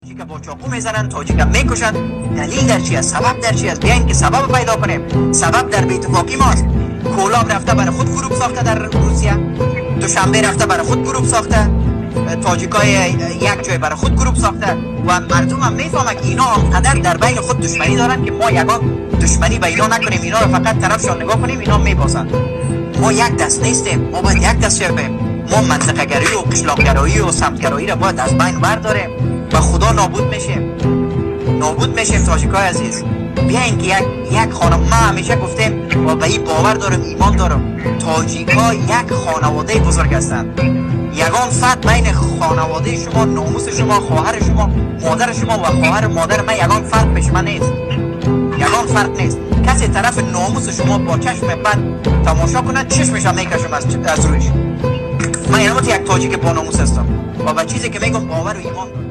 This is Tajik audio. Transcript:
Тоҷика бо чоқу мезананд, тоҷика мекушанд. Далил дар чи аст? Сабаб дар чи аст? Биёем, ки сабаб пайдо кунем. Сабаб дар беитифоқӣ мост. Кӯлоб рафта барои худ гурӯҳ сохта дар Русия, Душанбе рафта барои худ гурӯҳ сохта, тоҷикای як ҷой барои худ гурӯҳ сохта ва мардум ҳам мефаҳмад, ки ино онқадар дар байни худ душманӣ доранд, ки мо ягон душманӣ ба ино накунем, иноро фақат тарафшон нигоҳ кунем, ино мебозанд. Мо як даст нестем, мо бояд як даст шавем. Мо мантиқагарию қишлоқгароию самтгароиро бояд аз байн бардорем. Ба Худо, нобуд мешем, нобуд мешем. Тоҷикои азиз, биёем, ки як хона. Ма ҳамеша гуфтем ва ба ин бовар дорам, имон дорам: тоҷикҳо як хонаводаи бузург ҳастанд. Ягон фарқ байни хонаводаи шумо, номуси шумо, хоҳари шумо, модари шумо ва хоҳари модари ман ягон фарқ пеши ман нест, ягон фарқ нест. Касе тарафи номуси шумо бо чашми бад тамошо кунад, чишмеша мекашам аз рӯйш. Ман яъне як тоҷики бо номус ҳастам ва ба чизе, ки мегӯм, бовару имон дорам.